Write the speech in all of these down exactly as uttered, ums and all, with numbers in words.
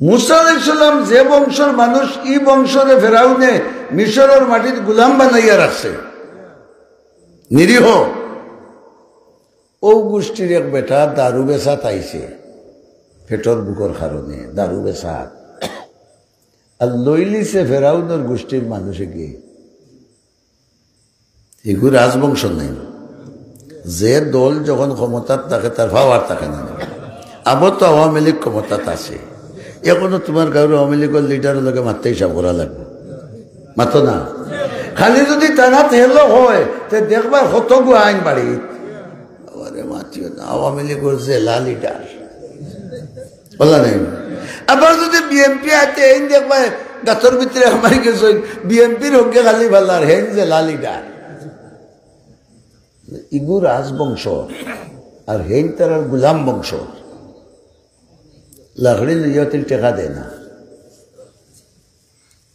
মুসা আলাইহিস সালাম যে বংশর মানুষ, ই বংশরে ফেরাউনে মিশরর মাটিত গুলাম বানাইয়া রাখছে, নিরীহ। অউ গোষ্ঠীর এক বেটা দারু বেচাত আইছে, পেটর ভুকর কারণে দারু বেচাত। আর লইলিছে ফেরাউনর গোষ্ঠীর মানুষে গিয়া। ইগু রাজবংশ নাই। যে দল যখন ক্ষমতাত থাকে, তার পাওয়ার থাকে না। আবার তো আওয়ামী লীগ ক্ষমতাত আছে, এখনো তোমার গাঁওর আওয়ামী লীগর লিডারর লগে মাততে হিসাব করা লাগবো। মাতো না। খালি যদি তারা তেলো হয়, তে দেখবা কত গুয়াইন বাড়ি। আরে মাতিও না, আওয়ামী লীগর জেলা লিডার। বলা নাই। আবার যদি বিএনপি আইতে, এইন দেখবা গাতর ভিতরে আমার গেছে, বিএনপির হকে খালি ফালার, হেইন জেলা লিডার। ইগু রাজবংশ, আর হেইন তারার গুলাম বংশ। লাকড়ি লইয়া তিল টেকা দেয় না।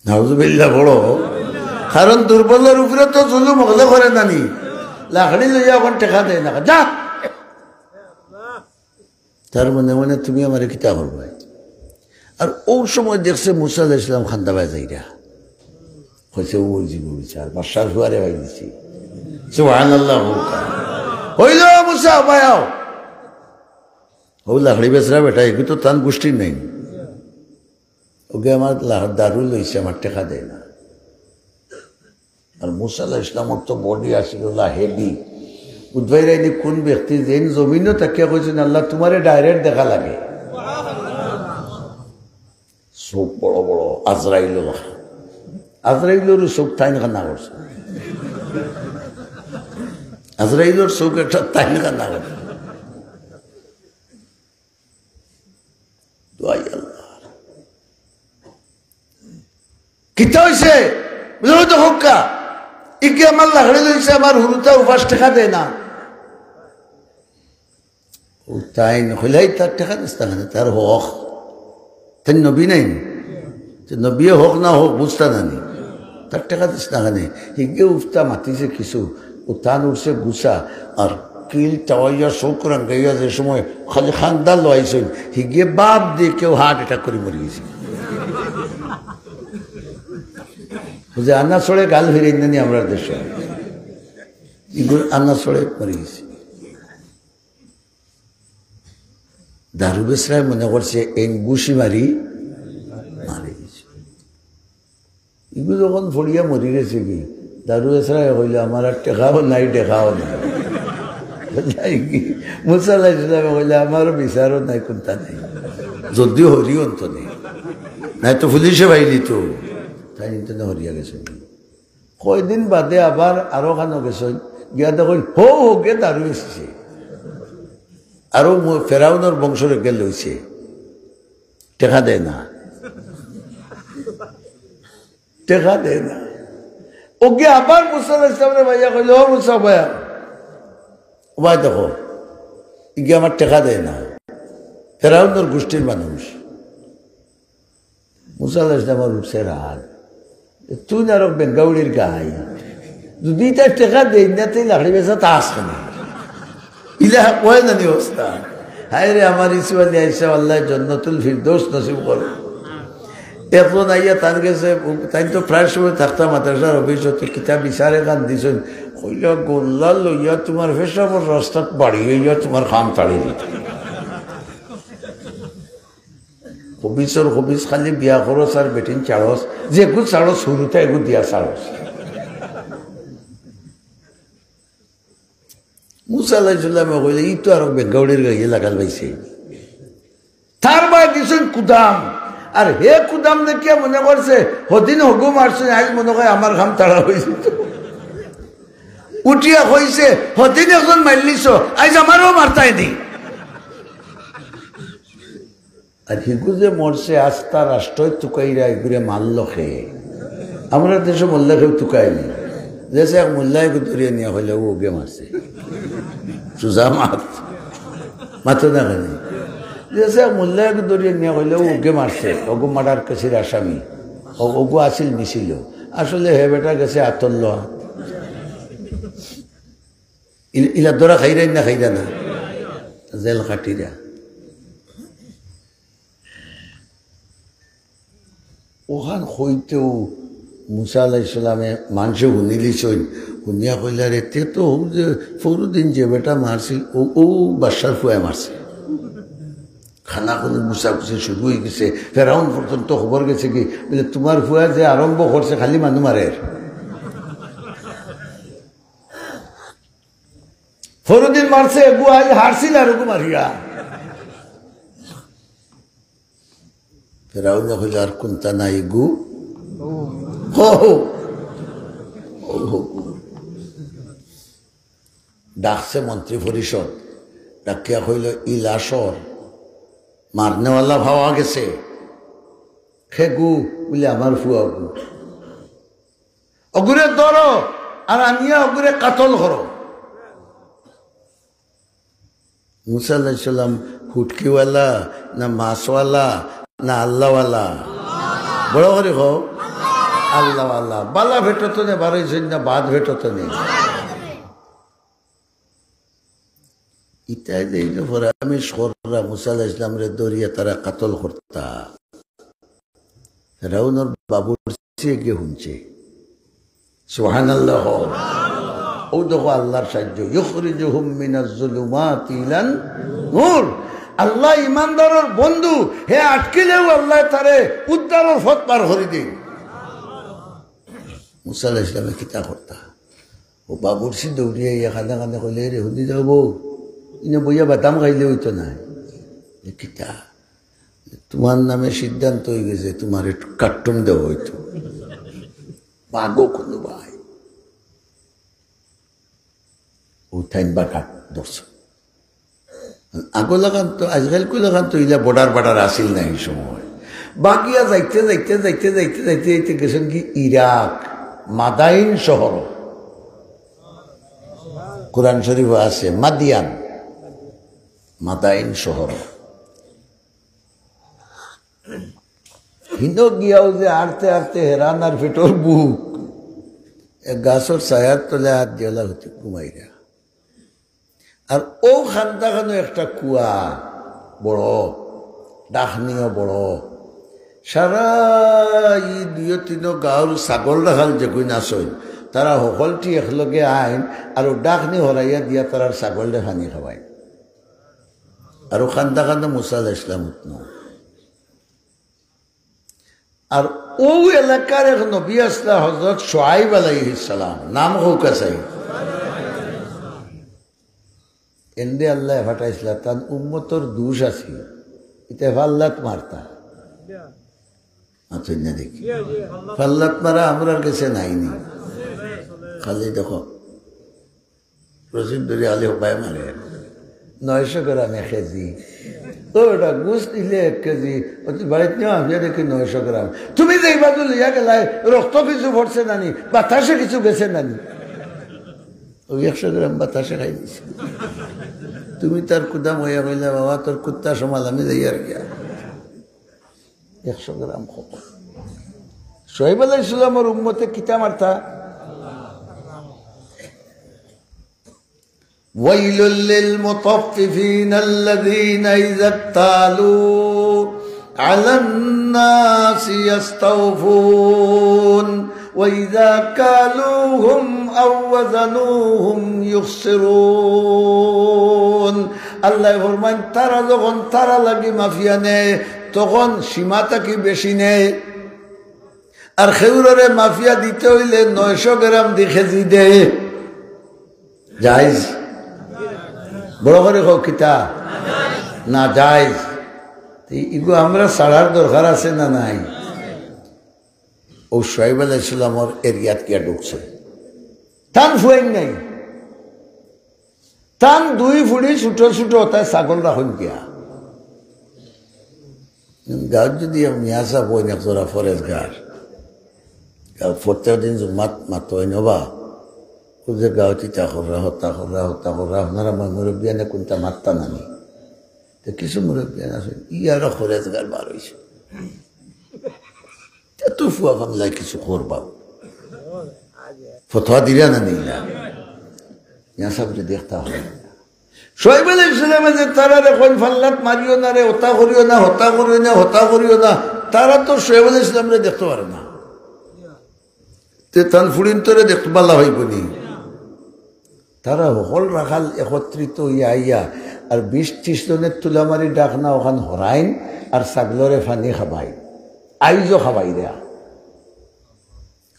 নাউজুবিল্লাহ বড়। কারণ দুর্বলর উপরে তো জুলুম হকলে করে না নি। লাকড়ি লইয়া অখন টেকা দেয় না। যা। তার মনে মনে, "তুমি আমারে কিতা করবায়?" আর অউ সময় দেখছে মুসা আলাইহিস সালাম কান্দাবায় যাইরা। কইছে, "অউ অইযিবো বিচার, বাদশার ফুয়ারে পাই দিছি।" সুবহানাল্লাহ। অইলো, "মুসা, বায় আও।" অউ লাকড়ি বেচরা বেটা, ইগু তো তান গোষ্ঠীর নাই। অগে আমার লা-, দারু লইছে, আমার টেকা দেয় না। আর মুসা আলাইহিস সালামর তো বডি আছিল, অলা হেভি। বুঝবায় নি কোন ব্যক্তি যেইন জমিনো থাকিয়া কইছইন, "আল্লাহ, তোমারে ডাইরেক্ট দেখা লাগে।" চউখ বড় বড়, আজরাইল। আজরাইলর চউখ তাইন কানা করছে। আজরাইলর চউখ একটা তাইন কানা করছে। দোয়াই আল্লাহ। কিতা অইছে? বুঝলো তো হক্কা। ইগে আমার লাকড়ি লইছে, আমার হুরুতা উপাস টেকা দেয় না। অউ তাইন কইলা, "এই তার টেকা দিস না কেনে? তার হক।" তাইন নবী নায়নি? তে নবীয়ে হক না হক বুঝতা না নি? তার টেকা দিস না কেনে? হিগে উফতা মাতিছে কিছু, অউ তান উঠছে গুছা, আর কিল টাওয়াইয়া চউখ রাঙ্গাইয়া যে সময় খালি কান্দা লওয়াইছইন, হিগে বাপ দিয়া কেউ হার্ট অ্যাটাক করি মরি গেছে। বুঝে আনা ছড়ে গাল ফিরাই নানি আমরার দেশে। ইগুর আনা ছড়ে মরি গেছে। দারু বেচরায় মনে করছে, এইন গুছি মারি মারি দিছে। ইগু যখন ফড়িয়া মরি গেছে গি, দারু বেচরায় কইলো, "আমার আর টেকাও নাই, টেকাও নাই।" বুঝলায় কি? মুসা আলাইহিস সালামে কইলা, "আমারও বিচারও নাই, কুন্তা নাই। যদিও হরি অন্ত নেই, নাই তো পুলিশে পাইলি তো।" তাইন কিন্তু হরিয়া গেছে। কয়দিন বাদে আবার আরো খানো গেছইন, গিয়া দেখইন, হউ হগে দারু বেচিছে। আরো মু-, ফেরাউনর বংশরে গেল অইছে। টেকা দেয় না। টেকা দেয় না। অগে আবার মুসা আলাইহিস সালামরে পাইয়া কইলো, "ও মুসা, বায় আও। ও বায় দেখো, ইগে আমার টেকা দেয় না। ফেরাউনর গোষ্ঠীর মানুষ।" মুসা আলাইহিস সালামর উঠছে রাগ। "তুই না রক বেঙ্গাউড়ির গাই। যদি ইতা টেকা দেয় না, তে লাকড়ি বেচাত আস কেনে?" ইলা অয় না নি অবস্থা। হায় রে, আমার ইসু আলী আইসা, আল্লাহ জন্নতুল ফিরদৌস নসিব করো। একজন আইয়া তান গেছে, তাইন তো প্রায় সময় থাকতা মাদ্রাসার অফিসো, কিতা বিচার এখান দিছইন। কইলা, "গোল্লা লইয়া তোমার পেশাবর রাস্তাত বাড়ি অইয়া তোমার কাম তাড়ি দিত।" খবিসর খবিস খালি বিয়া করস আর বেটিন ছাড়স, যেগু ছাড়স হুরুতা এগু দিয়া ছাড়স। মুসা আলাইহিস সালামে কইলে, "ই তো আরো বেঙ্গাউড়ির গাইয়ে লাগাল পাইছে।" তার বায় দিছইন কুদাম, আর হে কুদাম দেখিয়া মনে করছে, হদিন হগু মারছইন, আইজ মনে কয় আমার কাম তাড়া অইছে। উঠিয়া কইছে, "হদিন একজন মারলিছো, আইজ আমারও মারতায় নি।" আর হিগু যে মরছে, আস্তা রাষ্ট্রই তুকাইরা এগুরে মারলো খে। আমরা দেশো মরলে কেউ তুকায় নি। যেছে এক মোল্লায় এগু ধরিয়া নিয়া কইলে, "ও ওগে মারছে।" সুজা মাত। মাতো না কেনে? যেছে এক মোল্লায় এগু ধরিয়া নিয়া কইলে, "ও ওগে মারছে, ওগু মার্ডার কেসের আসামি। ও-, ওগু আছিল মিছিল।" আসলে হে বেটা গেছে আতর লওয়া। ইল-, ইলা ধরা খাইরাইন না খাইরা না? জেল খাটিরা। অখান কইতেউ মুসা আলাইহিস সালামে মানষে হুনিলিছইন, হুনিয়া কইলা, "রে, তে তো অউ যে ফরুদিন যে বেটা মারছিল, অউ, অউ বাদশার ফুয়ায় মারছে।" খানাখুনি গুছাগুছি শুরু অইগেছে। ফেরাউন পর্যন্ত খবর গেছেগি, বলে, "তুমার ফুয়ায় যে আরম্ভ করছে, খালি মানু মারের।" ফরুদিন মারছে এগু, আইজ হারছিল আরগু মারিয়া। ফেরাউনে কইল, "আর কুনতা নাই গু?" হো, হো। হো, হো। ডাকছে মন্ত্রী পরিষদ, ডাকিয়া কইল, "ই লাশর মারনেওয়ালা পাওয়া গেছে।" "কে গু?" বলে, "আমার ফুয়া গু।" "অগুরে ধরো, আর আনিয়া অগুরে কাতল করো।" মুসা আলাইহিস সালাম হুটকিওয়ালা না মাছওয়ালা না আল্লাহওয়ালা? বড় করি কও, আল্লাহওয়ালা। বালা পেটো তনে বারইছইন না বাদ পেটো তনে? ইতায় যে ইনো ফরামিশ কররা মুসা আলাইহিস সালামরে ধরিয়া তারা কাতল করতা। ফেরাউনর বাবুর্চিয়ে গিয়া হুনছে। সুবহানাল্লাহ। অউ দেখো আল্লাহর সাহায্য, ইউখরিজুহুম মিনাজ জুলুমাতি ইলান নূর। আল্লাহ ইমানদারর বন্ধু, হে আটকিলেও আল্লাহ তারে উদ্ধারর পথ বার করি দেইন। মুসা আলাইহিস সালামে কিতা করতা? অউ বাবুর্চি দৌড়িয়া আইয়া কান্দা কান্দা কইলে, "রে হুদি যাও বউ, ইনো বইয়া বাদাম খাইলে অইতো নায়।" "এ কিতা?" "তুমার নামে সিদ্ধান্ত অইগেছে, তুমারে কাট্টুম দেওয়া অইতো।" বাঘও কুনু ভাই। অউ তাইন বাঘ ধরছে। আগর লাখান তো, আইজকাইলকুর লাখান তো ইলা বর্ডার বার্ডার আছিল না ই সময়। বাগিয়া যাইতে, যাইতে, যাইতে, যাইতে, যাইতে, যাইতে গেছইন কি ইরাক, মাদাইন শহর। কোরআন শরীফো আছে, মাদিয়ান, মাদাইন শহর। হিনো গিয়াও যে আড়তে আড়তে হেরান আর পেটর ভুক, এক গাছর ছায়ার তলে আত দিয়ালা হতে ঘুমাইরা। আর অউ কান্দাখানো একটা কুয়া বড়, ডাকনিও বড়। সারা ই দুইও তিনো গাঁওর ছাগল রাখাল যেগুইন আছইন, তারা হকলটি একলগে আইন আর অউ ডাকনি হরাইয়া দিয়া তারার ছাগলরে পানি খাওয়াইন। আর অউ কান্দাখানো মুসা আলাইহিস সালাম উঠনো। আর অউ এলাকার এক নবী আছলা হযরত শুআইব আলাইহিস সালাম, নাম কউক্কা চাই। এনরে আল্লায় পাঠাইছলা, তান উম্মতর দুষ আছিল, ইতা ফাল্লাত মারতা। আচ্ছা, না দেখি। ফাল্লাত মারা আমরার গেছে নাইনি। খালি দেখো, রশিদ ধরি আলি হবায় মারে। নয়শো গ্রাম এক কেজি। ও, ওটা গোস্ত নিলে এক কেজি। ও তুই বাড়িত নিয়া আফিয়া দেখি নয়শো গ্রাম। তুমি যে এই বাজু লইয়া গেলায়, রক্ত কিছু পড়ছে নানি, বাতাসে কিছু গেছে নানি? অউ একশো গ্রাম বাতাসে খাই দিছে। তুমি তার কুদাম অইয়া কইলা, "বাবা, তোর কুত্তা সমাল, আমি যাইয়ার গিয়া।" একশো গ্রাম খবর। শুআইব আলাইহিস সালামর উম্মতে কিতা মারতা? ويل للمطففين الذين إذا اكتالوا على الناس يستوفون وإذا كالوهم أو وزنوهم يخسرون। আল্লায় ফরমাইন, তারা যখন তারা লাগি মাফিয়া নেয়, তখন সীমা থাকি বেশি নেয়। আর খেউররে মাফিয়া দিতে অইলে নয়শো গ্রাম দি কেজি দেয়। জায়েজ? বড় করি কও, কিতা? না জায়েজ। তে ইগু আমরা ছাড়ার দরকার আছে না নাই? অউ শুআইব আলাইহিস সালামর এরিয়াত গিয়া ঢুকছে। তান ফুয়াইন নাই। তান দুই ফুড়ি ছোট ছোট, তাই ছাগল রাখইন গিয়া। গাঁওত যদি এক মিয়া সাব অইন, এক জোড়া ফরেজগার, গাঁওত প্রত্যেক দিন জুম্মাত মাতইন, "ওবা, অউ যে গাঁওত ইতা কররা, হতা কররা, হতা কররা, আপনারা মুরব্বিয়ানে কুনতা মাততা নানি?" তে কিছু মুরব্বিয়ান আছইন, "ই আরো ফরেজগার বার অইছে।" তে তো ফুয়া ফাংলায় কিছু করবা। ফতোয়া দিরা না দিলা? ইয়া সাবরে দেখতা অয়। শুআইব আলাইহিস সালামে যে তারারে কইন, "ফাল্লাত মারিও না রে, হতা করিও না, হতা করিও না, হতা করিও না।" তারা তো শোয়েব আলাইহিস সালামরে দেখতো পারে না, তে তান ফুড়িন্তরে দেখতো বালা অইবো নি? তারা হকল রাখাল একত্রিত অইয়া আইয়া আর বিশ ত্রিশ জনের তুলামারি ডাকনা অখান হরাইন আর ছাগলরে পানি খাবাইন, আইজও খাবাইরা।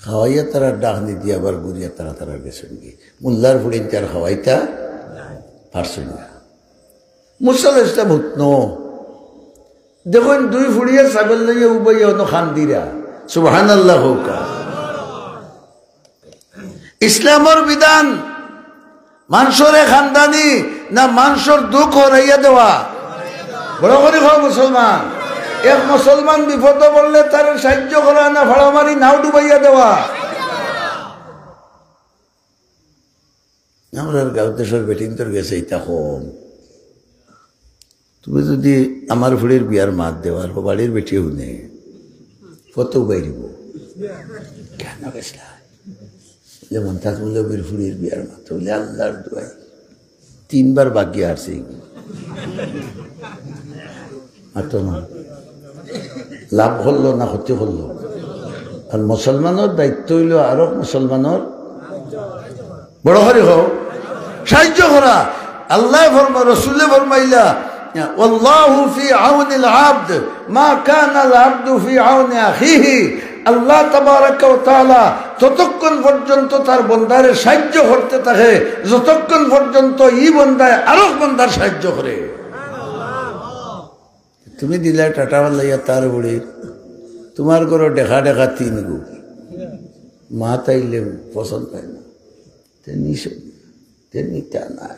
খাওয়াইয়া তারা ডাকনি দিয়া আবার ঘুরিয়া তারা তারা গেছইন গি। মোল্লার ফুড়িন্তে আর খাওয়াইতা পারছইন না। মুসা আলাইহিস সালাম হুতনো। দেখইন দুই ফুড়িয়ে ছাগল লইয়া উবাইয়া অনো কান্দিরা। সুবহানাল্লাহ কউক্কা। ইসলামর বিধান মানষরে কান্দানি না মানষর দুখ হরাইয়া দেওয়া? বড় করি কও মুসলমান। এক মুসলমান বিপদো পড়লে তারে সাহায্য করা না ফাড়া মারি নাও ডুবাইয়া দেওয়া? আমরার গাঁও দেশর বেটিন্তর গেছে ইতা কম। তুমি যদি আমার ফুড়ির বিয়ার মাত দেও আর হবাড়ির বেটি হুনে, কত বাইরিব। কেন গেছলা? বলে মন্তাজ মৌলবীর ফুড়ির বিয়ার মাত, বলে আল্লাহর দোয়াই। তিনবার বাকি হারছে। আর তো না, লাভ করলো না ক্ষতি করলো? আর মুসলমানর দায়িত্ব অইলো আরক মুসলমানর, বড় করি কও, সাহায্য করা। আল্লায় ফরমা, রসুলে ফরমাইলা, "ওয়াল্লাহু ফি আউনিল আবদ, মা কানাল আবদু ফি আউনি আখিহি।" আল্লাহ তাবারাকা ওয়া তাআলা ততক্ষণ পর্যন্ত তার বন্দারে সাহায্য করতে থাকে, যতক্ষণ পর্যন্ত ই বন্দায় আরক বন্দার সাহায্য করে। তুমি দিলায় টাটা ফালাইয়া তার ফুড়ির, তুমার ঘরো ডেকা ডেকা তিন গু, মাত আইলে পছন্দ পায় না, তে নিশো, তে নিতা নাই।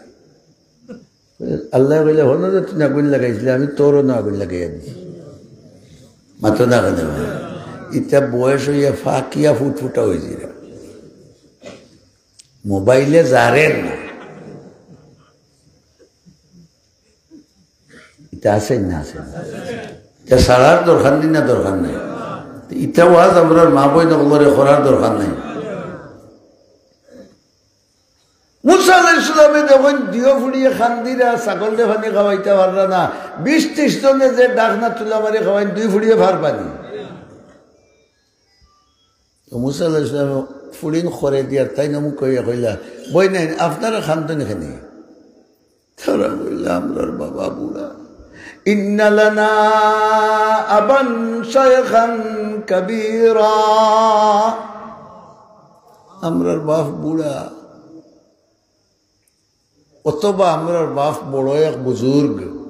আল্লায় কইলা, "হনো যে তুই আগুন লাগাইছলে, আমি তোরও না আগুন লাগাইয়া দিছি।" মাতো না কেনে? ইতা বয়স অইয়া ফাকিয়া ফুটফুটা অইছে। মোবাইলে জারের না। ইতা আছে না, আছে না? ইতা ছাড়ার দরকার নাই না, দরকার নাই? ইতা ওয়াজ আমরার মা বইন অকলরে করার দরকার নাই? মুসা আলাইহিস সালামে যখন দুইও ফুড়িয়ে কান্দিরা, ছাগলরে পানি খাওয়াইতা পাররা না, বিশ ত্রিশ জনে যে ডাকনা তুলা মারি খাওয়াইন, দুই ফুড়িয়ে পারবা নি? তো মুসা আলাইহিস সালামে ফুড়িন করে দিয়ার তাইন অমুক কইয়া কইলা, "বইনাইন, আপনারা কান্দইন কেনে?" তারা কইলা, "আমরার বাবা বুড়া।" ইন্না লানা আবান শাইখান কাবীরা। আমরার বাপ বুড়া, অথবা আমরার বাপ বড় এক বুজুর্গ।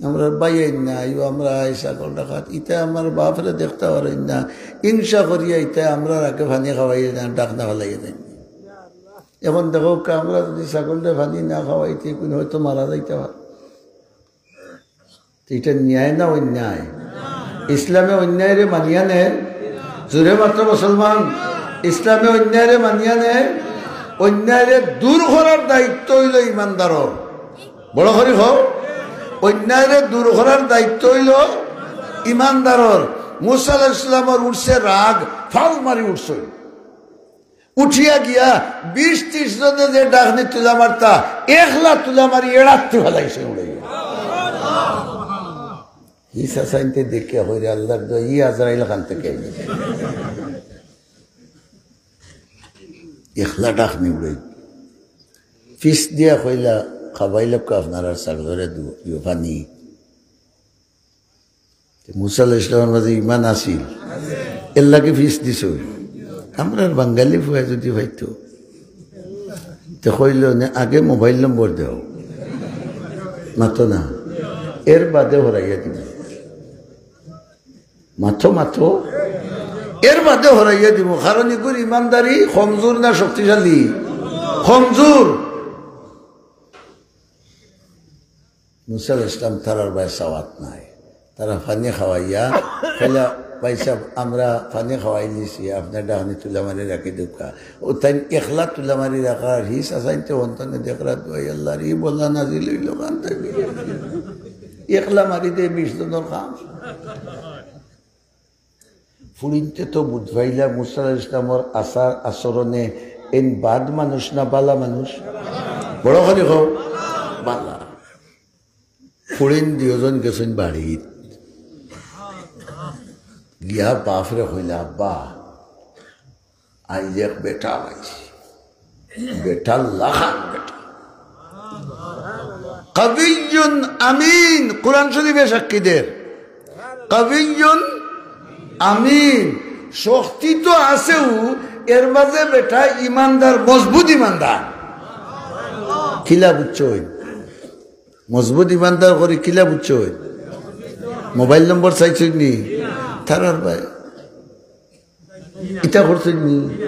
আমরার ভাইয়াইন না, আইও আমরা আই ছাগল ডাকাত। ইতা আমার বাপরে দেখতা পারইন না। হিংসা করিয়া ইতা আমরার আগে পানি খাওয়াইয়া দেন, ডাকনা ফালাইয়া দেন। এখন দেখউক্কা, আমরা যদি ছাগলরে পানি না খাওয়াই, তে কুন হয়তো মারা যাইতা পারে। তো ইটা ন্যায় না অন্যায়? ইসলামে অন্যায়রে মানিয়া নেয়? জোরে মাতো মুসলমান, ইসলামে অন্যায়রে মানিয়া নেয়? অন্যায়রে দূর করার দায়িত্ব অইলো ইমানদারর। বড় করি কও, অন্যায়রে দূর করার দায়িত্ব অইলো ইমানদারর। মুসা আলাইহিস সালামর উঠছে রাগ, ফাল মারি উঠছে। উঠিয়া গিয়া বিশ ত্রিশ জনে যে ডাকনি তুলা মারতা, একলা তুলা মারি এড়াত্তি ফালাইছে উড়াইয়া। ই চাচাইন্তে দেখিয়া কইরে, "আল্লাহর দোয়া, ই আজরাইল কান থাকি আইলো?" একলা ডাকনি উড়াই। ফিস দিয়া কইলা, "খাবাইলাউক্কা আপনারার ছাগলরে দু-, দিও পানি।" তে মুসা আলাইহিস সালামর মাঝে ইমান আছিল, এরলাগি ফিস দিছে। আমরার বাঙালি ফুয়ায় যদি পাইতো, তে কইলো নে, "আগে মোবাইল নম্বর দেও।" মাতো না, এর বাদে হরাইয়া দিমু। মাতো, মাতো, এর বাদে হরাইয়া দিমু। কারণ ইগুর ইমানদারি কমজোর না শক্তিশালী? কমজোর। মুসা আলাইহিস সালাম তারার বায় চাওয়াত নাই। তারা পানি খাওয়াইয়া কইলা, "ভাইসাব, আমরা পানি খাওয়াইলিছি, আপনার ডাকনি তুলা মারি রাখি দেউক্কা।" অউ তাইন একলা তুলা মারি রাখার, হি চাচাইন্তে অন্তনে দেখরা, "দোয়াই আল্লাহর, ই বলা নাজিল অইলো কান থাকি?" একলা মারি দে বিশ জনর কাম। ফুড়িন্তে তো বুঝ পাইলা মুসা আলাইহিস সালামর আচার আচরণে এইন বাদ মানুষ না বালা মানুষ? বড় করি কও, বালা। ফুড়িন দুইজন গেছইন বাড়িত। গিয়া বাপরে কইলা, "আব্বা, আইজ এক বেটা পাইছি, বেটা লাখান বেটা। কাবিয়্যুন আমিন", কোরআন শরীফে সাক্ষী দের, "কাবিয়্যুন আমিন", শক্তি তো আছেউ, এর মাঝে বেটা ইমানদার, মজবুত ইমানদার। কিলা বুঝছইন? মজবুত ইমানদার করি কিলা বুঝছইন? মোবাইল নম্বর চাইছইন নি? তারার ভাই ইতা করছইন নি?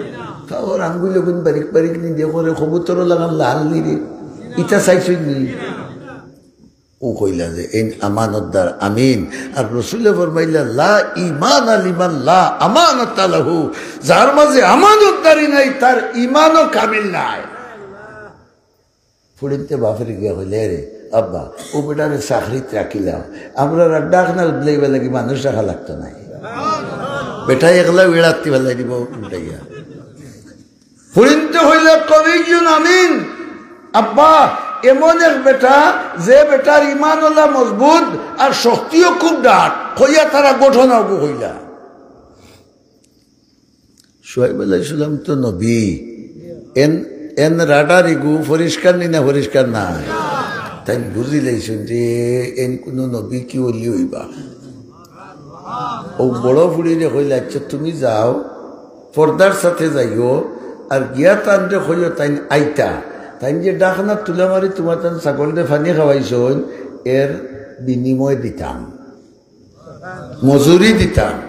তাওর আঙ্গুল অগুন বারিক বারিক নি দেখো রে, কবুতর লাখান লাল নি রে, ইতা চাইছইন নি? ও কইলা যে এইন আমানতদার আমিন। আর রসুলে ফরমাইলা, "লা ঈমানা লিমান লা আমানাতা লাহু", যার মাঝে আমানতদারি নাই, তার ইমানও কামিল নাই। ফুড়িন্তে বাপরে গিয়া কইলে, "রে আব্বা, ও বেটারে চাকরিত রাখিলাম, আমরার আর ডাকনা উদলাইবার লাগি মানুষ রাখা লাগতো নায়। বেটা একলা উড়াত্তি ফালাই দিব উল্টাইয়া।" ফুড়িন্তে কইলে, "কাবিয়্যুন আমিন, আব্বা, এমন এক বেটা, যে বেটার ইমান অলা মজবুত আর শক্তিও খুব ডাট", কইয়া তারা ঘটনা অগু কইলা। শুআইব আলাইহিস সালাম তো নবী, এন, এন রাডার ইগু পরিষ্কার নি না পরিষ্কার নায়? তাইন বুঝিলাইছইন যে এন কুনু নবী কি অলি অইবা। ও বড় ফুড়িরে কইলা, "আচ্ছা, তুমি যাও, পর্দার সাথে যাইও, আর গিয়া তানরে কইও তাইন আইতা। তাইন যে ডাকনা তুলা মারি তুমার তান ছাগলরে পানি খাওয়াইছইন, এর বিনিময় দিতাম, মজুরি দিতাম।"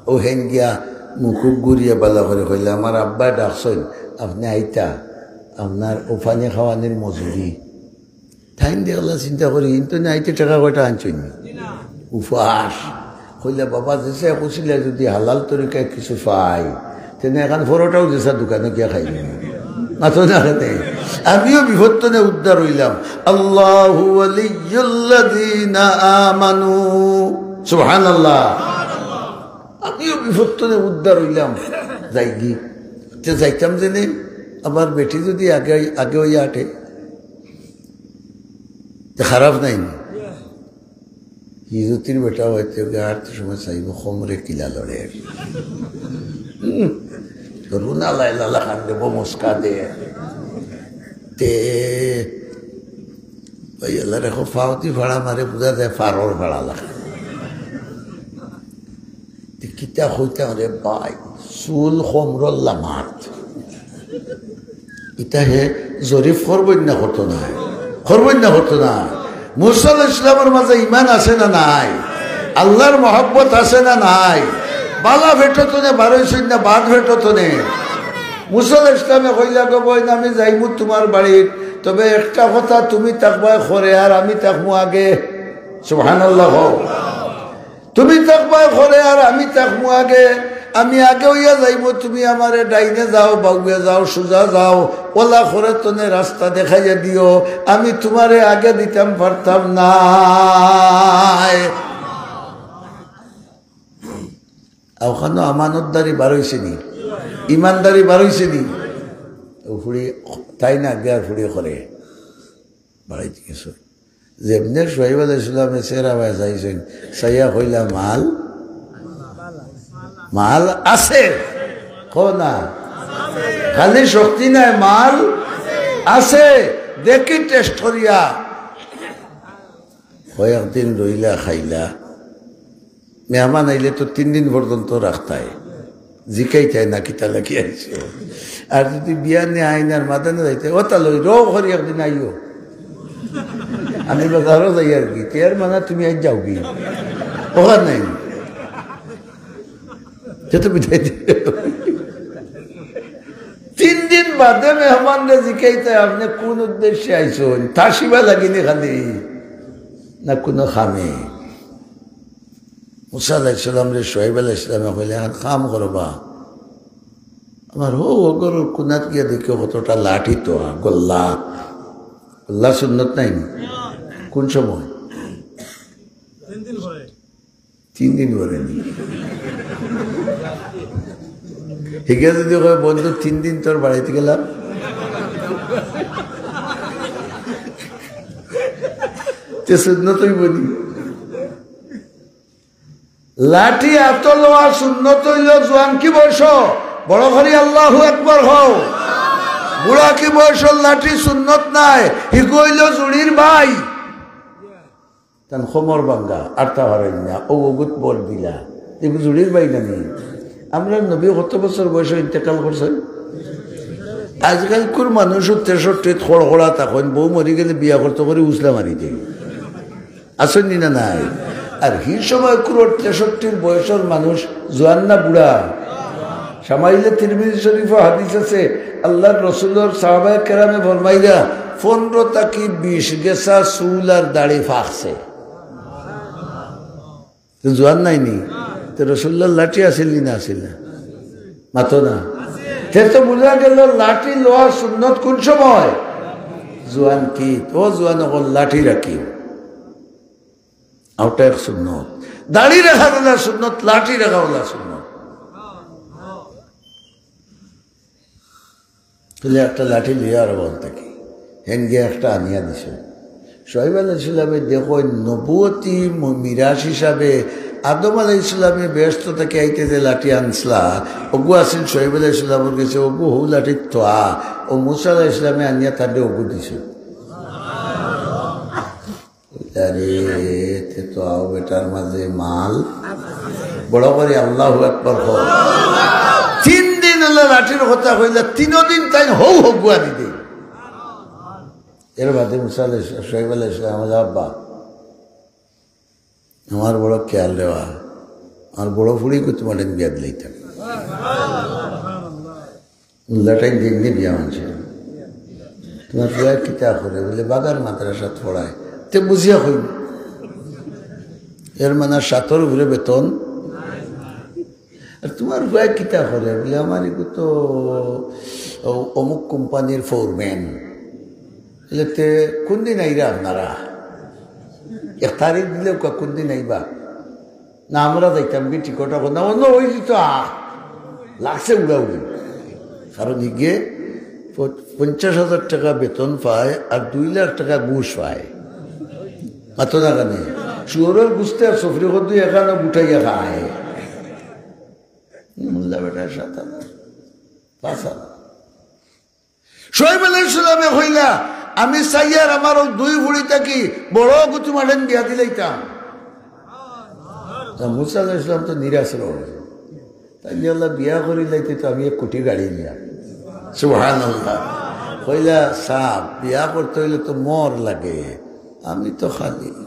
ও হেন গিয়া মুখুক ঘুরিয়া বালা করি কইলা, "আমার আব্বায় ডাকছইন, আপনে আইতা, আপনার ও পানি খাওয়ানির মজুরি।" তাইন দেখলা চিন্তা করি, কিন্তু না আইতে টেকা কয়টা আনছইন নি? উপাস। কইলা, "বাবা, যেসা কইছিলা যদি হালাল তরিকায় কিছু পাই, তেনে এখান পরোটাও যেসা দোকানো গিয়া খাই নি।" মাতো না কেনে? আমিও বিপদ তনে উদ্ধার অইলাম। আল্লাহু ওয়ালিয়্যুল্লাযীনা আমানু। সুবহানাল্লাহ। আমিও বিপদ তনে উদ্ধার অইলাম। যাইগি। তে যাইতাম যেনে, আমার বেটি যদি আগে, আগে অইয়া আটে, তে খারাপ নায় নি? হিজুতির বেটা অইতে গিয়া আর তো সময় চাইব, কমরে কিলা লড়ে। হুম। তো রুনা লাইলা লাখান দেব মুস্কা দে। তে ওই আল্লাহ রেখো ফাওতি ফাড়া মারে বুঝা যায় ফারর ফাড়া লাখান। তে কিতা কইতাম রে ভাই, চুল কমরর লামাত। ইতা হে জরিফ করবইন না করতো না? করবইন না করতো না? মুসা আলাইহিস সালামর মাঝে ইমান আছে না নাই? আল্লাহর মহব্বত আছে না নাই? বালা ফেটো তনে বারইছইন না বাদ ফেটো তনে? মুসা আলাইহিস সালামে কইলা, "গো বইন, আমি যাইমু তুমার বাড়িত, তবে একটা কথা, তুমি থাকবায় খরে আর আমি থাকমু আগে।" সুবহানাল্লাহ কও। তুমি থাকবায় খরে আর আমি থাকমু আগে। আমি আগে অইয়া যাইমু, তুমি আমারে ডাইনে যাও, বাউয়ে যাও, সুজা যাও, ওলা খরে তনে রাস্তা দেখাইয়া দিও, আমি তুমারে আগে দিতাম পারতাম নায়। অখানো আমানতদারি বারইছে নি, ইমানদারি বারইছে নি। ও ফুড়ি তাইন আগে আর ফুড়ি খরে বাড়াইতে গেছে। যেমনে শুআইব আলাইহিস সালামে চেহারা বায় চাইছইন, চাইয়া কইলা, "মাল, মাল আছে।" কও না, খালি শক্তি নাই, মাল আছে। দেখি টেস্ট করিয়া। কয়েকদিন রইলা, খাইলা। মেহমান আইলে তো তিন দিন পর্যন্ত রাখতায়, জিকাইতায় না কিতা লাগি আইছো। আর যদি বিয়ানে আইন আর মাদানে যাইতে, "ও তা লই, রও করি একদিন আইও।" আমি বাজারও যাই আর কি, তে এর মানে তুমি আইজ যাওগি, অখান নাই। সে তো বুঝাই দিল। তিন দিন বাদে মেহমানরে জিকাইতে, "আপনে কুন উদ্দেশ্যে আইছইন? তাসিবা লাগিনি খালি, না কুনু কামে?" মুসা আলাইহিস সালামরে শুআইব আলাইহিস সালামে কইলা, "এক কাম করবা, আমার হউ ঘরর কুনাত গিয়া দেখিও কতটা লাঠি তো, গল্লা, গল্লা সুন্নত নায় নি?" কুন সময়? তিন দিন পরে নি। হিগে যদি কয়, "বন্ধু, তিন দিন তোর বাড়িত গেলাম", তে সুন্নত অইবো নি? লাঠি আতো লওয়া সুন্নত অইলো জোয়ানকি বয়সো। বড় করি আল্লাহু আকবার কও। বুড়াকি বয়সর লাঠি সুন্নত নায়, হিগু অইলো জুড়ির ভাই। তান কোমর ভাঙ্গা, আটতা পারইন না, অউ অগুত বল দিলা। ইগু জুড়ির ভাই না নি? আমরার নবী কত বছর বয়সো ইন্তেকাল করছইন? আজকালকুর মানুষ তেষট্টিত খড়খড়া থাকইন, বউ মরি গেলে বিয়া করতো করি উছলা মারি দেয়। আছইন নি না নাই? আর হি সময় কুরোর তেষট্টির বয়সর মানুষ জোয়ান না বুড়া? শামাইলে তিরমিজি শরীফো হাদিস আছে, আল্লাহর রসুলর সাহাবায়ে কেরামে ফরমাইরা, পনরো থাকি বিশ গেছা চুল আর দাড়ি ফাকছে। তে জোয়ান নায় নি? তে রসুলুল্লাহর লাঠি আছিল নি না আছিল না? মাতো না। তে তো বুঝা গেল লাঠি লওয়া সুন্নত কুন সময়? জোয়ানকিত। ও জোয়ান অকল লাঠি রাখিও। অউটা এক সুন্নত। দাড়ি রাখা অলা সুন্নত, লাঠি রাখা অলা সুন্নত। তাইলে একটা লাঠি লইয়া আর বল থাকি। হেন গিয়া একটা আনিয়া দিছে। শোয়েব আলাইহিস সালামে দেখইন নবুয়তি ম-, মিরাস হিসাবে আদম আলাইহিস সালামে বেহেশত থাকি আইতে যে লাঠি আনছলা, অগু আছিল শোয়েব আলাইহিস সালামর গেছে, অগু হউ লাঠিত থোয়া, অউ মুসা আলাইহিস সালামে আনিয়া তারে অগু দিছে। আরে, তে তো আও বেটার মাঝে মাল। বড় করি আল্লাহু আকবার কও। তিন দিন অইলো লাঠির কথা কইলা, তিনো দিন তাইন হউ হগুয়া দিতে। এর বাদে মুসা আলাইহিস সালাম, শোয়েব আলাইহিস সালাম, আমার আব্বা, আমার বড় খেয়াল রেবা, আমার বড় ফুড়ি কো তুমার বিয়া দিলাইতাম। উল্লাটাই দিন নি বিয়া মানছে। তুমার ফুয়ায় কিতা করে? বলে, বাগার মাদ্রাসাত পড়ায়। তে বুঝিয়া কইন। এর মানে সাতর উপরে বেতন। আর তুমার ফুয়ায় কিতা করে? বলে, আমার ইগু তো অ-, অমুক কোম্পানির ফোরম্যান। বলে, তে কোন দিন আইরা আপনারা? এক তারিখ দিলে ক-, কোন দিন আইবা? না, আমরা যাইতাম কি টিকট এখন না, অন্য ওই দিত আ, লাগছে উড়াউড়ি। কারণ হিগে প-, পঞ্চাশ হাজার টাকা বেতন পায় আর দুই লাখ টাকা ঘুষ পায়। মাতো না কেনে? শুয়োরর গুস্তে আর সফরি কদ্দু এখানো গুটাইয়া খায়। মোল্লা বেটার সাত হাজার, পাঁচ হাজার। শোয়েব আলাইহিস সালামে কইলা, আমি চাইয়ার আমার অউ দুই ফুড়ি থাকি বড় গুতু মাঠেন বিয়া দিলাইতাম। তা মুসা আলাইহিস সালাম তো নিরাশ রইল। তাই নিয়ে আল্লাহ বিয়া করি লাইতে তো আমি এক কোটি গাড়ি নিয়া। সুবহানাল্লাহ। কইলা, সাব, বিয়া করতে অইলে তো মোহর লাগে, আমি তো খালি।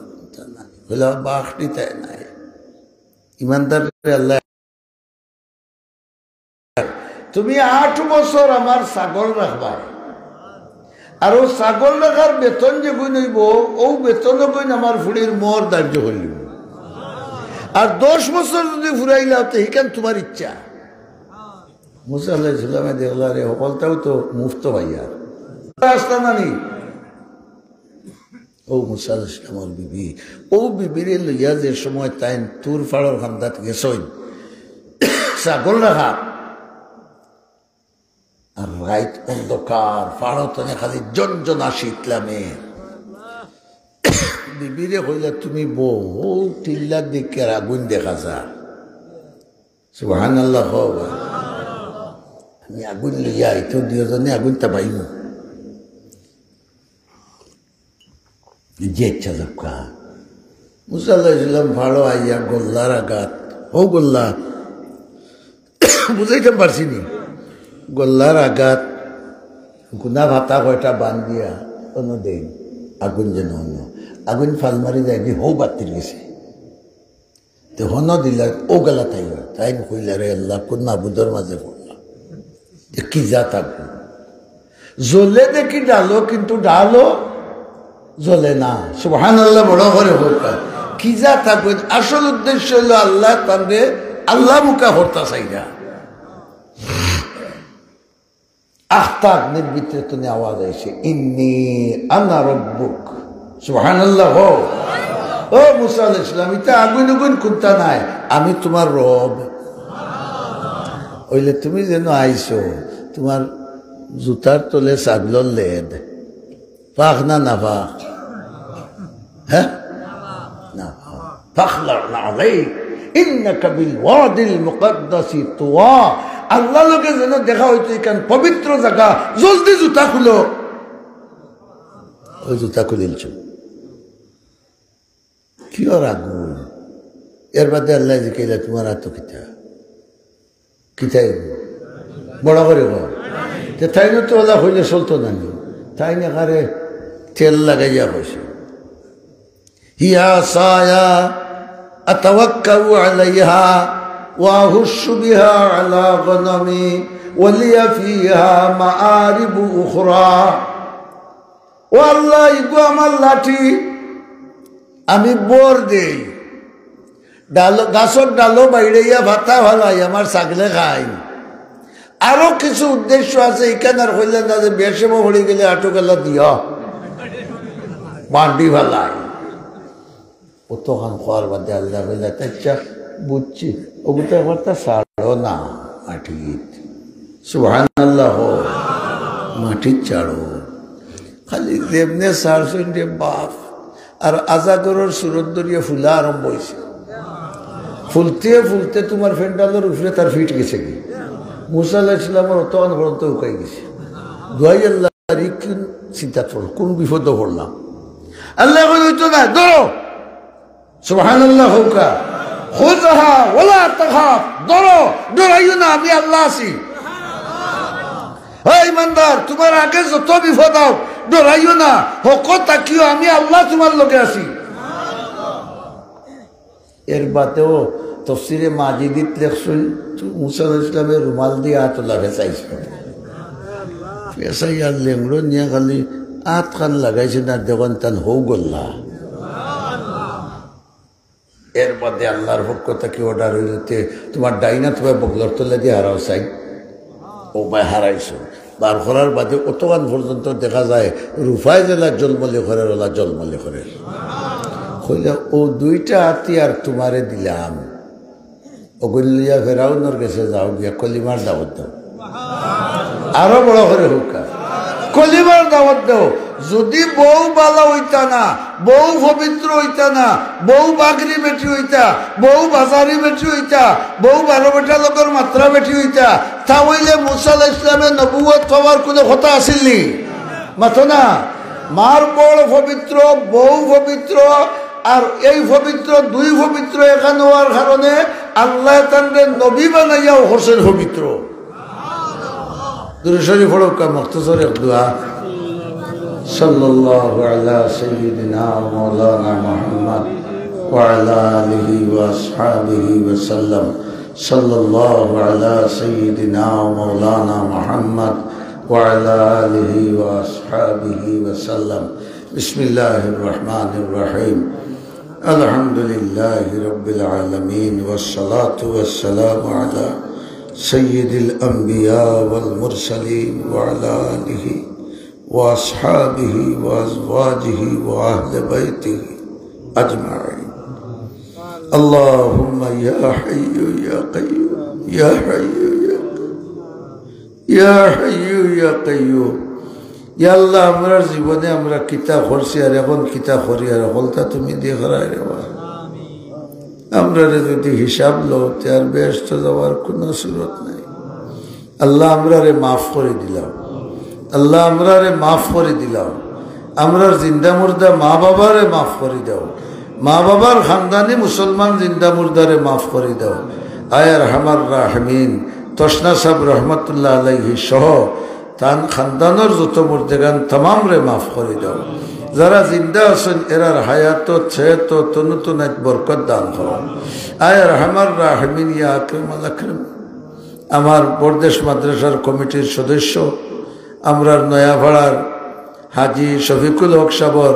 কইলা, বাখটি তাই নাই। ইমানদার আল্লাহ তুমি আট বছর আমার ছাগল রাখবায়, আর অউ ছাগল রাখার বেতন যেগুইন অইবো, অউ বেতনগুইন আমার ফুড়ির মোহর ধার্য করিলিমু। আর দশ বছর যুদি ফুরাইলাও, তে হিখান তুমার ইচ্ছা। মুসা আলাইহিস সালামে দেখলা, রে, হকলতাউ তো মুফত পাইয়ার। রাস্তা নানি? অউ মুসা আলাইহিস সালামর বিবি, অউ বিবিরে লইয়া যে সময় তাইন তুর ফাড়র কান্দাত গেছইন, ছাগল রাখা, আর রাইত অন্ধকার, ফাড়র তনে খালি জনজনা শীত লামে। বিবিরে কইলা, তুমি বও, অউ টিল্লার দিকে আগুইন দেখা যার। সুবহানাল্লাহ কও বা। আমি আগুইন লইয়া আই, তো দুইওজনে আগুইন তাপাইমু। যে ইচ্ছা যাউক্কা। মুসা আলাইহিস সালাম ফাড়ো আইয়া গল্লার আগাত, হউ গল্লা, বুঝাইতাম পারছি নি? গল্লার আগাত গুনা ফাতা কয়টা বান্দিয়া অনো দেইন, আগুইন যেন অনো। আগুইন ফাল মারি যায়গি হউ বাত্তির গেছে। তে হনো দিলা, অউ গেলা তাই অয়। তাইন কইলা, রে আল্লাহ, কুন মাবুদর মাঝে পড়লাম? এ কি জাত আগুইন? জ্বলে দেখি ডালো, কিন্তু ডালো জ্বলে না। সুবহানাল্লাহ, বড় করি কউক্কা। কি জাত আগুইন? আসল উদ্দেশ্য অইলো আল্লাহ তানরে আল্লাহ মুখা করতা চাইরা। আখতা আগ্নির ভিতরে তনে আওয়াজ আইছে, "ইন্নী আনা রব্বুক।" সুবহানাল্লাহ কও। ও মুসা আলাইহিস সালাম, ইতা আগুইন উগুইন কুন্তা নায়, আমি তুমার রব। অইলে তুমি যেন আইছো, তুমার জুতার তলে ছাগলর লেদ। পাক না নাপাক? হ্যাঁ? নাপাক। ফাখলা' না'আলাইক। ইন্নাকা বিল ওয়াদিল মুকাদ্দাসি তুওয়া। আল্লাহর লগে যেন দেখা অইতো, ইখান পবিত্র জাগা, জলদি জুতা খুলো। অউ জুতা খুলিলছইন। কিওর আগুন? এরবাদে আল্লায় জিকাইলা, তুমার আতো কিতা? কিতা? বড় করি কও। তে তাইন তো অলা কইলে চলতো না নি? তাইন একারে তেল লাগাইয়া কইছইন, "হিয়া আসায়া আতাওয়াক্কাউ আলাইহা ওয়া আহুশশু বিহা আলা গনামি ওয়া লিয়া ফিহা মাআরিবু উখরা।" ও আল্লাহ, ইগু আমার লাঠি, আমি ভর দেই, ডালো, গাছর ডালো বাইড়াইয়া ফাতা ফালাই, আমার ছাগলে খাইন। আরো কিছু উদ্দেশ্য আছে, ইখান আর কইলা না যে বেশে পড়ি গেলে আটু গেলা দিয়া বান্ডি ফালাই। অতখান কওয়ার বাদে আল্লায় কইলা, "আচ্ছা, বুঝছি, অগুতা একবারতা ছাড়ো না মাটিত।" সুবহানাল্লাহ। মাটিত ছাড়ো। খালি যেমনে ছাড়ছইন রে বাফ, আর আজাগরর সুরত ধরিয়া ফুলা আরম্ভ অইছে। ফুলতে ফুলতে তুমার ফেন্ডালর উপরে তার ফিট গেছেগি। মুসা আলাইহিস সালামর অতখান পর্যন্ত হুকাই গেছে। দোয়াই আল্লাহ, আর ই কুন চিন্তাত পড়লাম, কুন বিপদো পড়লাম? আল্লায় কইন, "অইতো না, ধরো।" সুবহানাল্লাহ কউক্কা। "খুযহা ওয়ালা তাখাফ", ধরো, ডরাইও না, আমি আল্লাহ আছি। হে ইমানদার, তুমার আগে যত বিপদ আউক, ডরাইও না, হকো থাকিও, আমি আল্লাহ তুমার লগে আছি। এরবাদেও তফসিরে মাজিদিত লেখছইন, মুসা আলাইহিস সালামে রুমাল দিয়া আত লাগাই চাইছইন। পেশাই আর লেংড়ো নিয়া খালি আতখান লাগাইছইন, আর দেখইন তান হউ গল্লা। এরবাদে আল্লাহর পক্ষ থাকি অর্ডার অইলো, তে তুমার ডাইন আত তুমার বগলর তলেদি হারাও চাই। অউ বায় হারাইছইন। বার করার বাদে অতখান পর্যন্ত দেখা যায়, রুফায় যেলা জলমলি করের, অলা জলমলি করের। কইলা, "অউ দুইটা আতিয়ার তুমারে দিলাম, অগুইন লইয়া ফেরাউনর গেছে যাও, গিয়া কলিমার দাওয়াত দেও।" আরো বড় করি কউক্কা, "কলিমার দাওয়াত দেও।" যুদি বউ ভালা অইতা না, বউ পবিত্র অইতা না, বউ বাগরি বেটি অইতা, বউ বাজারি বেটি অইতা, বউ বারো বেটা লগর মাতরা বেটি অইতা, তা অইলে মুসা আলাইহিস সালামে নবুয়ত পাওয়ার কুনু কথা আছিল নি? মাতো না। মার বড় পবিত্র, বউ পবিত্র, আর এই পবিত্র, দুই পবিত্র একখান অওয়ার কারণে আল্লায় তানরে নবী বানাইয়াও করছইন পবিত্র। দুরূদ শরীফ পড়উক্কা, মখতসর এক দোয়া। সাল্লাল্লাহু আলা সাইয়্যিদিনা ওয়া মাওলানা মুহাম্মদ ওয়া আলা আলিহি ওয়া আসহাবিহি ওয়া সাল্লাম। সাল্লাল্লাহু আলা সাইয়্যিদিনা ওয়া মাওলানা মুহাম্মদ ওয়া আলা আলিহি ওয়া আসহাবিহি ওয়া সাল্লাম। বিসমিল্লাহির রহমানির রহিম। الحمد لله رب العالمين، والصلاة والسلام على سيد الأنبياء والمرسلين وعلى آله وأصحابه وأزواجه وأهل بيته أجمعين. اللهم يا حي يا قيوم، يا حي يا قيوم، يا حي يا قيوم. ইয়া আল্লাহ, আমরার জীবনে আমরা কিতা করছি আর এখন কিতা করি আর হকলতা তুমি দেখরায় রে বা। আমরারে যুদি হিসাব লও, তে আর বেহেশতো যাওয়ার কুনু সুরত নাই। আল্লাহ, আমরারে মাফ করি দিলাও। আল্লাহ, আমরারে মাফ করি দিলাও। আমরার জিন্দা মুর্দা মা বাবারে মাফ করি দেও। মা বাবার খানদানি মুসলমান জিন্দা মুর্দারে মাফ করি দেও। আয় আরহামার রাহমিন, তসনা সাব রহমতুল্লাহ আলাইহি সহ তান খানদানর যত মুর্দেগান তামামরে মাফ করি দেও। যারা জিন্দা আছইন, এরার হায়াত, সেহত, তনুতনাত বরকত দান করো। আয় আরহামার রাহমিন, ইয়া আকরামাল আকরামিন। আমার পরদেশ মাদ্রাসার কমিটির সদস্য, আমরার নয়াপাড়ার হাজী শফিকুল হক সাবর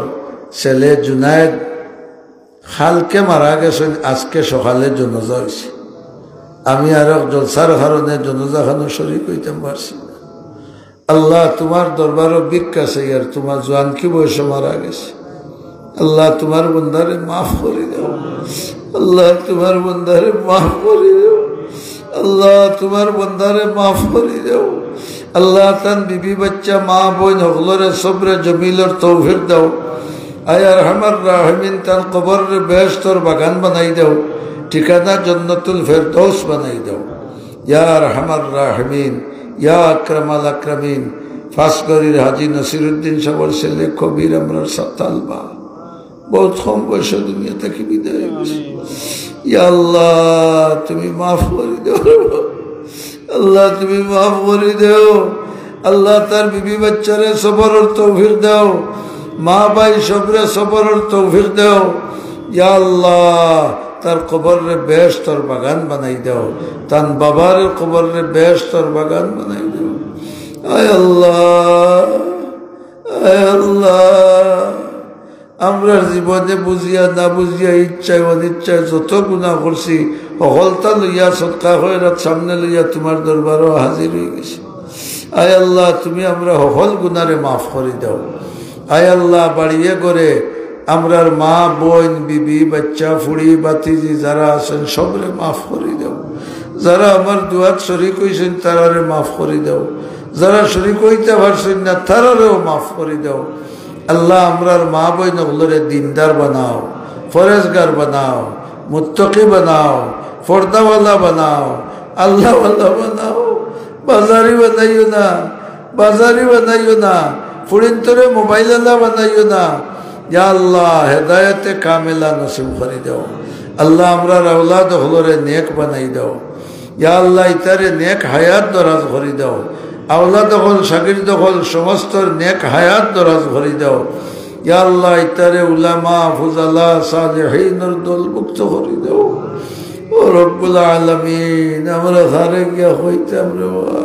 ছেলে জুনায়েদ কালকে মারা গেছইন, আজকে সকালে জনাজা অইছে। আমি আরক জলসার কারণে জনাজা খানো শরিক অইতাম পারছি না। আল্লাহ, তুমার দরবারো ভিক্ষা চাইয়ার, তুমার জোয়ানকি বয়সো মারা গেছে। আল্লাহ, তুমার বন্দারে মাফ করি দেও। আল্লাহ, তুমার বন্দারে মাফ করি দেও। আল্লাহ, তুমার বন্দারে মাফ করি দেও। আল্লাহ, তান বিবি বাচ্চা মা বইন হকলরে সবরে জমিলর তৌফিক দেও। আয় আরহামার রাহমিন, তান কবররে বেহেশতর বাগান বানাই দেও। ঠিকানা জান্নাতুল ফেরদৌস বানাই দাও। ইয়া আরহামার রাহিমিন, ইয়া আকরামাল আকরামিন। ফাঁসগড়ির হাজী নাসিরুদ্দিন সাহেবর ছেলে কবির আমরার সাতালবা, বহুত কম বয়সে দুনিয়া থাকি বিদায় অইছে। ইয়া আল্লাহ, তুমি মাফ করি দেও। আল্লাহ, তুমি মাফ করি দেও। আল্লাহ, তার বিবি বাচ্চারে সবরর তৌফিক দাও, মা ভাই সবরে সবরর তৌফিক দাও। ইয়া আল্লাহ, তার কবররে বেহেশতর বাগান বানাই দাও, তান বাবার কবররে বেহেশতর বাগান বানাই দাও। আয় আল্লাহ, আয় আল্লাহ, আমরার জীবনে বুঝিয়া না বুঝিয়া, ইচ্ছায় অনিচ্ছায় যত গুনাহ করছি, হকলতা লইয়া, সদকা খয়রাত সামনে লইয়া তুমার দরবারো হাজির অই গেছি। আয় আল্লাহ, তুমি আমরার হকল গুনারে মাফ করি দাও। আয় আল্লাহ, বাড়িয়ে ঘরে আমরার মা, বইন, বিবি, বাচ্চা, ফুড়ি, ভাতিজি যারা আছইন, সবরে মাফ করি দাও। যারা আমার দোয়াত শরিক অইছইন, তারারে মাফ করি দাও। যারা শরিক অইতা পারছইন না, তারারেও মাফ করি দাও। আল্লাহ, আমরার মা বইন অকলরে দিনদার বানাও, ফরেজগার বানাও, মুত্তাকি বানাও, পর্দাওয়ালা বানাও, আল্লাহওয়ালা বানাও। বাজারি বানাইও না, বাজারি বানাইও না, ফুড়িন্তরে মোবাইলআলা বানাইও না। ইয়া আল্লাহ, হেদায়েতে কামেলা নসিব করি দাও। আল্লাহ, আমরার আওলাদ অকলরে নেক বানাই দাও। ইয়া আল্লাহ, ইতারে নেক হায়াত দরাজ করি দাও। আওলাদ অকল, শাগির্দ অকল, সমস্তর নেক হায়াত দরাজ করি দাও। ইয়া আল্লাহ, ইতারে উলামা, ফুজালা, সালেহিনর দলভুক্ত করি দাও। ও রব্বুল আলামিন, আমরা কারে গিয়া কইতাম রে বাবা।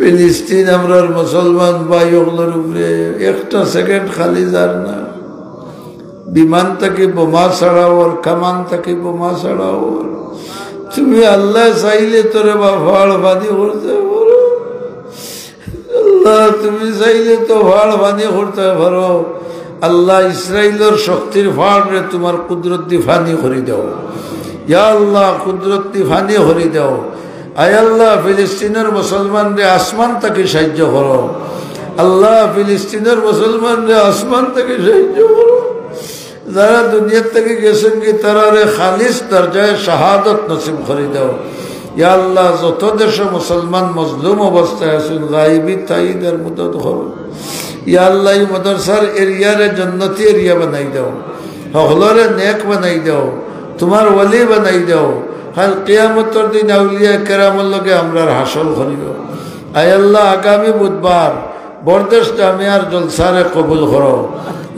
ফিলিস্তিন আমরার মুসলমান ভাই অকলর উপরে একটা সেকেন্ড খালি যার না। বিমান থাকি বোমা ছাড়াওর, কামান থাকি বোমা ছাড়াওর। তুমি আল্লাহ চাইলে তো রে বা ফাড় ফানি করতে পারো। আল্লাহ, তুমি চাইলে তো ফাড় ফানি করতে পারো। আল্লাহ, ইসরাইলর শক্তির ফাড়রে তুমার কুদরত দি ফানি করি দাও। ইয়া আল্লাহ, কুদরত দি ফানি করি দাও। আয় আল্লাহ, ফিলিস্তিনর মুসলমানরে আসমান থাকি সাহায্য করো। আল্লাহ, ফিলিস্তিনর মুসলমানরে আসমান থাকি সাহায্য করো। যারা দুনিয়ার থাকি গেছইন গি, তারারে খালিস দরজায় শাহাদত নসিব করি দাও। ইয়া আল্লাহ, যত দেশো মুসলমান মজলুম অবস্থায় আছইন, গাইবি তাইদ আর মদদ করো। ইয়া আল্লাহ, ই মাদ্রাসার এরিয়ারে জন্নতি এরিয়া বানাই দাও, হকলরে নেক বানাই দাও, তুমার ওলি বানাই দাও। কাইল কিয়ামতর দিন আউলিয়া কেরামর লগে আমরার হাশর করিও। আয় আল্লাহ, আগামী বুধবার বরদেশ জামিয়ার জলসারে কবুল করো।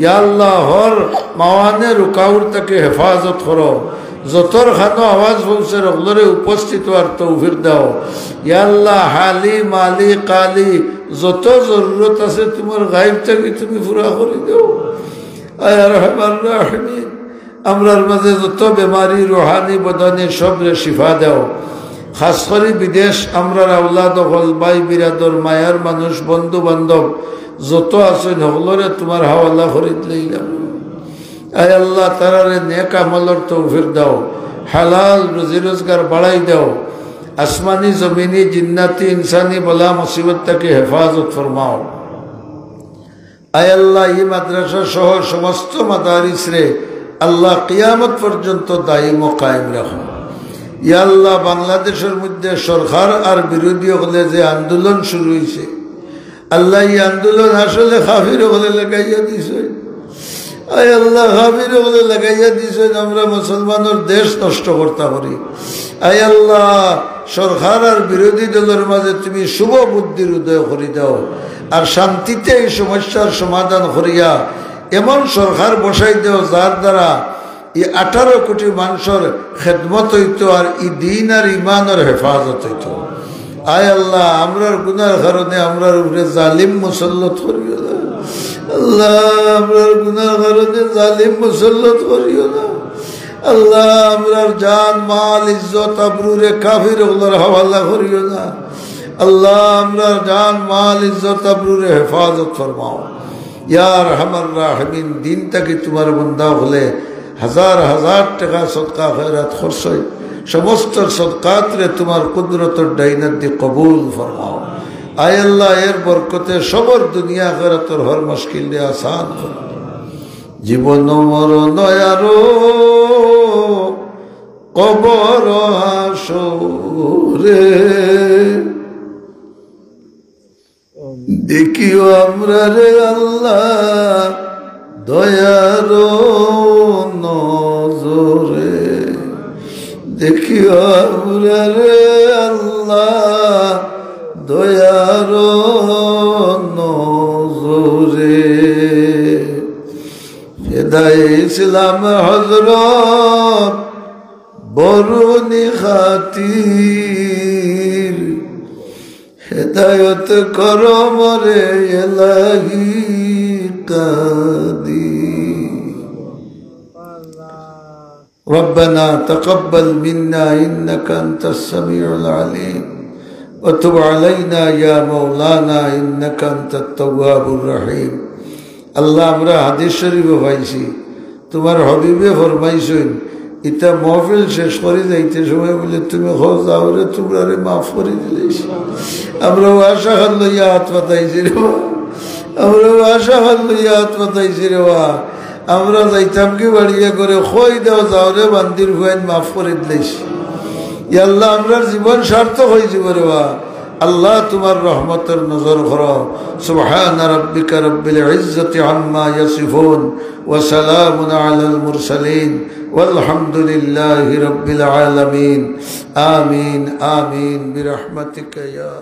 ইয়া আল্লাহ, হর মাওয়ানে রুকাউর থাকি হেফাজত করো। যতর খানো আওয়াজ পৌঁছের অকলরে উপস্থিত অওয়ার তৌফিক দাও। ইয়া আল্লাহ, হালি, মালি, কালি, যত জরুরত আছে তুমার গাইব থাকি তুমি পুরা করি দাও। আয় আরহামার রাহিমিন, আমরার মাঝে যত বেমারি, রুহানি, বদানি, সবরে শিফা দাও। খাস করি বিদেশ, আমরার আওলাদ অকল, ভাই বিরাদর, মায়ার মানুষ, বন্ধু বান্ধব যত আছইন, হকলরে তুমার হাওয়ালা করি দিলাইলাম। আয় আল্লাহ, তারারে নেক আমলর তৌফিক দাও, হালাল রুজি রোজগার বাড়াই দাও, আসমানি, জমিনি, জিন্নাতি, ইনসানি বালা মুসিবত থাকি হেফাজত ফরমাও। আয় আল্লাহ, ই মাদ্রাসা সহ সমস্ত মাদারিসরে আল্লাহ কিয়ামত পর্যন্ত দায়িম ও কায়েম রাখো। ইয়া আল্লাহ, বাংলাদেশর মধ্যে সরকার আর বিরোধী অকলে যে আন্দোলন শুরু অইছে, আল্লাহ, ই আন্দোলন আসলে কাফির অকলে লাগাইয়া দিছইন। আয় আল্লাহ, কাফির অকলে লাগাইয়া দিছইন, আমরা মুসলমানর দেশ নষ্ট করতা করি। আয় আল্লাহ, সরকার আর বিরোধী দলর মাঝে তুমি শুভ বুদ্ধির উদয় করি দাও, আর শান্তিতে এই সমস্যার সমাধান করিয়া এমন সরকার বসাই দাও, যার দ্বারা ই আঠারো কোটি মানষর খেদমত অইতো, আর ই দিন আর ইমানর হেফাজত অইতো। আয় আল্লাহ, আমরার গুনার কারণে আমরার উপরে জালিম মুসল্লত করিও না। আল্লাহ, আমরার গুনার কারণে জালিম মুসল্লত করিও না। আল্লাহ, আমরার জান, মাল, ইজ্জত, আবরুরে কাফির অকলর হাওয়ালা করিও না। আল্লাহ, আমরার জান, মাল, ইজ্জত, আবরুরে হেফাজত ফরমাও। ইয়া আরহামার রাহিমিন, দিন থাকি তুমার বান্দা অকলে হাজার হাজার টেকা সদকা খয়রাত করছইন, সমস্ত সদকাতরে তুমার কুদরতর ডাইনাত দি কবুল ফরমাও। আয় আল্লাহ, এর বরকতে সবর দুনিয়া আখিরাতর হর মুশকিলরে আসান করো। জীবন মরণ আরো কবর হাসরে। দেখিও আমরারে আল্লাহ দয়ার নজরে, দেখিও আমরারে আল্লাহ দয়ার নজরে। ফেদায়ে ইসলাম হযরত বরুনি খাতির, হেদায়ত করো মোরে এলাহি কাদির। ربنا تقبل منا إنك أنت السميع العليم وتب علينا يا مولانا إنك أنت التواب الرحيم. আল্লাহ, আমরা হাদিস শরীফো পাইছি, তুমার হাবিবে ফরমাইছইন, ইতা মাহফিল শেষ করি যাইতে সময় বুলে তুমি কও, যাওরে তুমরারে মাফ করি দিলাইছি। আমরাও আশা খান লইয়া আত পাতাইছি রে বা, আমরাও আশা খান লইয়া আত পাতাইছি রে বা। আমরা যাইতাম কি বাড়িয়ে করে কই দেও, যাওরে বান্দির ফুয়াইন মাফ করি দিলাইছি। ইয়া আল্লাহ, আমরার জীবন সার্থক অইযিবো রে বা। আল্লাহ, তুমার রহমতর নজর করো। سبحان ربك رب العزة عما يصفون وسلام على المرسلين والحمد لله رب العالمين. آمين، آمين برحمتك يا